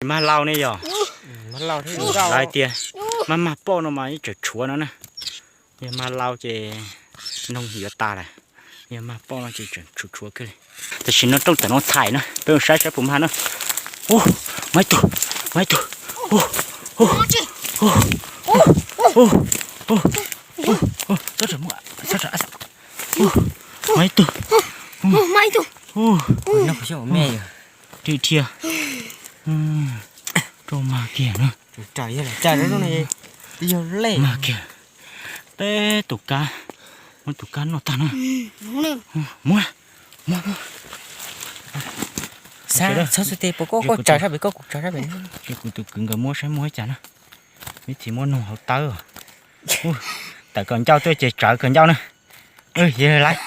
Mag laus ne yog? Lawv tias mag mag poj no mas ib tseem tshuav no na. Yog mag laus ces noog yuav tas lawm, yog mag poj no ces tseem tshuav tshuav kawg li. Tam sim no rooj tawm no txhais na, peb mus saib saib puas mag na. Ub, mag ib tug, mag ib tug. Ub, ub, ub, ub, ub, ub, mag ib tug. Ub, dhia dhia. Rau mag kiag na. Mag kiag. Teb tus kab, muab tus kab noj tag na. Muab, muab, muab. Txhob xub tes, puas koj, koj tsaws sab pem, koj kuv tsaws sab pem. Ces kuv tus kwv nkawd muab saib muaj ib cas na. Ib txhia muab noog hauv tawb. Tawm kaus ncauj tuaj ces tsawv kaus ncauj na. Yog laiv.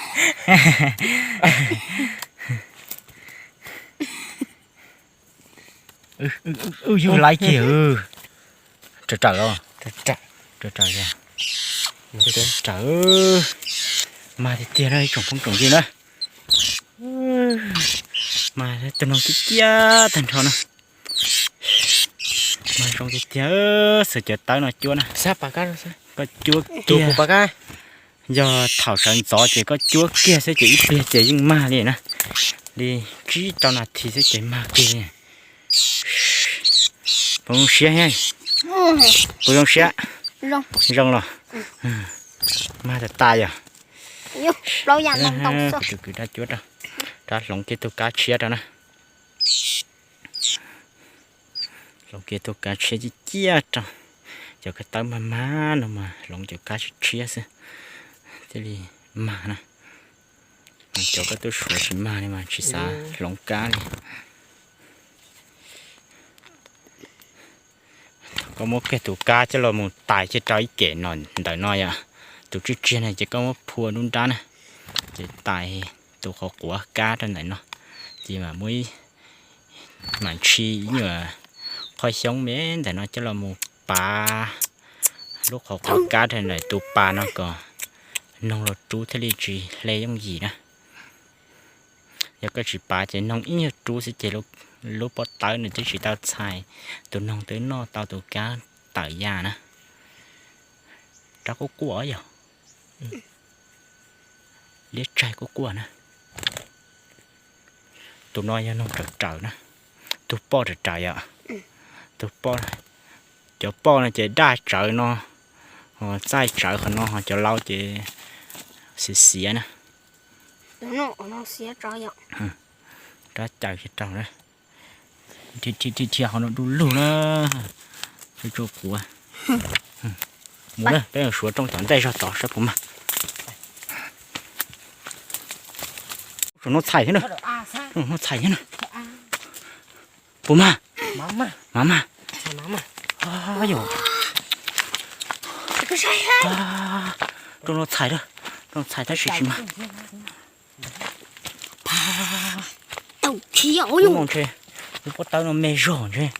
Yog laiv kiag. Raws raws los? Raws raws. Mag tiag tiag na ib tsoom phooj tsoom ywg na. Mag tus noog ciaj ciaj tag nrho na. Mag zoo tiag tiag, xuas cov tawb no cuab na. Koj cuab kiag. Yog thaum sawv ntxov ces koj cuab kiag xwb ces ib pliag ces yeej mag li na. Li tsib rau nas this xwb ces mag kiag li. Puas zoo siab thiab? Puas zoo siab? Zoo los? Mag tas tas yog? Tus kwv rab cuab rau, rov hloov kiag tus kab tshiab rau na. Hloov kiag tus kab tshiab ciaj ciaj rau. Cov kab tawb mag mag no mas hloov cov kab tshiab tshiab xwb thiaj li mag na. Cov koj tub suav tsis mag li mas tsis xav hloov kab li. Koj muab kiag tus kab coj los mus tais kiag rau ib kem no ntawm no yom. Tus tswb tsiag no ces koj muab phua nruab nrab na, ces tais tus qhov quav kab rau ntawm no, ces mam muab ib, mam ntshis ib nyuag qhov xyoob me ntawm no coj los mus pav lub qhov quav kab rau ntawm tus pas no kom noog los rub thiaj li tsis hle yooj yim na. Yog koj tsis pav ces noog ib nyuag rub xwb ces lub pob tawb no twb tsis tau txhais, tus noog twb noj tau tus kab tawm ya na. Rab quaj quaj yog, liab tsaig quaj quaj na. Tus no yog noog raws raws na, tus poj raws raws yom. Tus poj, cov poj no ces daj tsawv no, txaij tsawv qhov no, ho cov laus ces xiav xiav na. Rab caws kiag rau na. Dhia dhia qhov no du lug na. Tsuas quav. Mus na, peb mus suav rooj tom ntej zog tod saib puas mag. Saum no txhais thiab na. Saum no txhais thiab na. Puas mag? Mag mag. Yog, rooj no txhais, rooj no txhais tab sis tsis mag. Lub pob tawb no me zog ntshe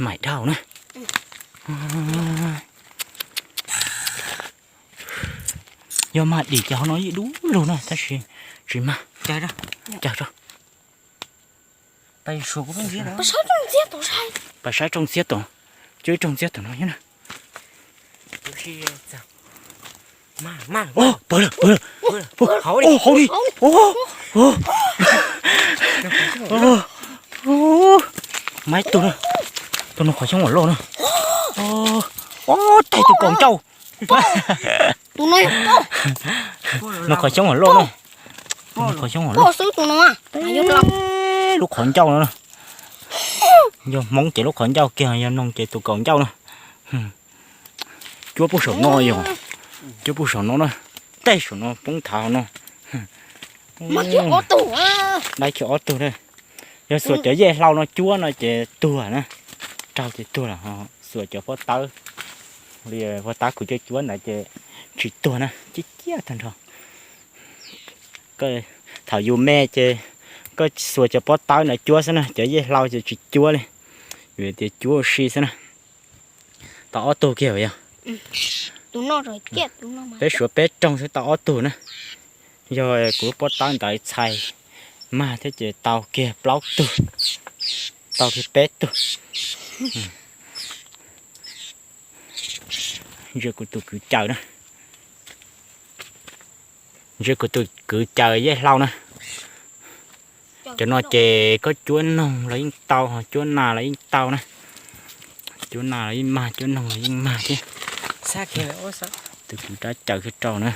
maim dhau na. Yog mag dim ces qhov no yeej du lug na tab sis tsis mag. Caws rau. Pais saib rooj ntxiab tom, cuab ib rooj ntxiab tom no thiab na. Pawg lawm, pawg lawm. Hauv li. Mag ib tug na. Tus no qhov xyoob uas loj na. Ub, tais tus kaum ncauj. Tus no qhov xyoob uas loj na. Tus no qhov xyoob uas loj. Lub qhov ncauj no na. Yog Hmoob ces lub qhov ncauj kiag, yog noog ces tus kaum ncauj na. Cuab puag saum no yog, cuab puag saum no na. Tej saum no poob thav no. Dai kiag ob tug na. Yog xuas cov yej hlau no cuab no ces tuag na, raug ces tuag lawm. Xuas cov pob tawb, li pob tawb kuv coj cuab ntawd ces tsis tuag na, ciaj ciaj tag nrho. Thaum yus me ces koj xuas cov pob tawb ntawd cuab xwb na, cov yej hlau ces tsis cuab li, vim tias cuab ua si xwb na. Tau ob tug kiag yog. Peb suav peb rooj xwb tau ob tug na. Yog kuv pob tawb ntawd txhais mag thiab ces tau kiag plaub tug. Tau kiag peb tug. Ntsia kuv tus kwv caws na. Ntsia kuv tus kwv caws yej hlau na. Cov no ces koj cuab noog los yeej tau, cuab nas los yeej tau na. Cuab nas los yeej mag, cuab noog los yeej mag thiab. Tus kwv rab caws kiag rau na.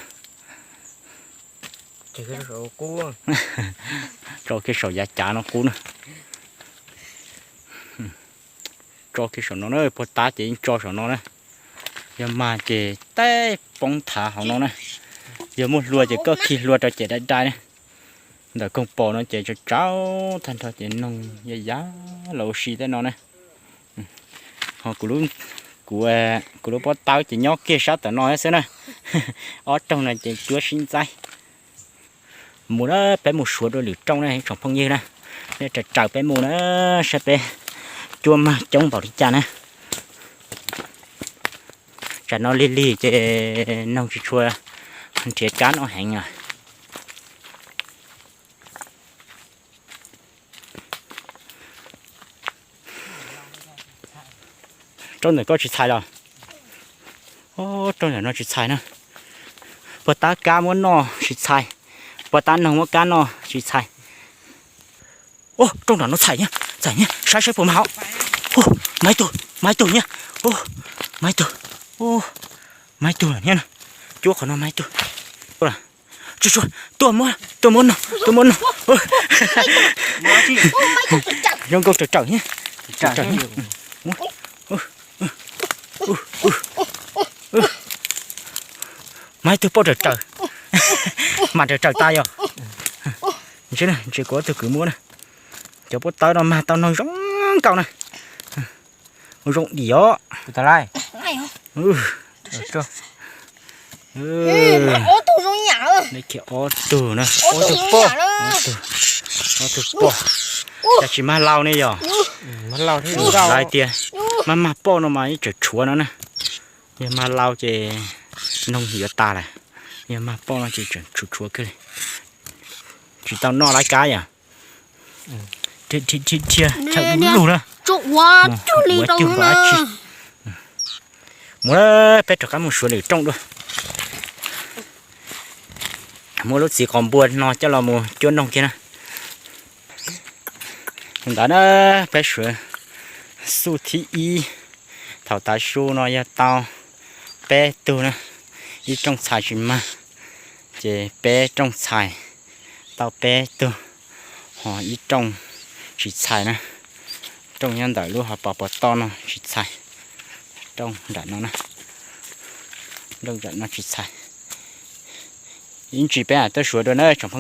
Tso kiag saum yav cav no qub na. Tso kiag saum no na, puag ta ces yeej tso saum no na. Yog mag ces teb poob thav hauv no na. Yog muaj hlua ces koj khi hlua rau ces dai dai na. Ntawm koog pos no ces tsaus tsaus tag nrho ces noog yaj yaj los ua si tej no na. Ho kuv lub, kuv, kuv lub pob tawb ces nyob kiag sab tom no xwb na. Ob rooj no ces cuab sib ntxaib. Mus na, peb mus suav dua lwm rooj na ib tsoom phooj ywg na. Nej raws raws peb mus na, saib peb cuab mag coob npaum li cas na. Tsam no lig lig ces noog tsis tshua nrhiav kab noj heev os. Rooj ntawm koj tsis txhais los? Rooj ntawm no tsis txhais na. Puag ta kab muab noj tsis txhais, puag ta noog muab kab noj tsis txhais. Rooj nram no txhais, txhais, saib saib puas mag hauv. Mag ib tug, mag ib tug nyab. Mag ib tug, mag ib tug lawm nyab. Cuab qhov no mag ib tug. Tsuag tsuag, tuaj muab, tuaj muab noog, tuaj muab noog. Zoo nkauj raws raws nyab. Mag ib tug poj raws raws, mag raws raws tas yog. Ntsia kuv ob tug kwv muab na, cov pob tawb no mag tau noog zoo nkauj na. Ua zoo dim os. Ob tug poj, cas tsis mag lau ne yog? Lawv tias mag mag poj no mas yeej tseem tshuav no na. Yog mag lau ces noog yuav tas lawm, yog mag poj no ces tseem tshuav tshuav kawg li. Tsis tau noj lawv kab yom. Dhia dhia lug na. Ua cuag dab tsi. Mus, peb rov qab mus suav lwm rooj dua. Muab lub txiv qos npua no coj los mus cuab noog kiag na. Ntawd na, peb suav xuj thib ib. Thaum tav su no yog tau peb tug na, ib rooj txhais tsis mag, ces peb rooj txhais tau peb tug, ho ib rooj tsis txhais na. Rooj nyob ntawm lub hauv paus pos toj no tsis txhais. Rooj nram no na, rooj nram no tsis txhais. Ib ntsis peb mam tuaj suav dua na tsoom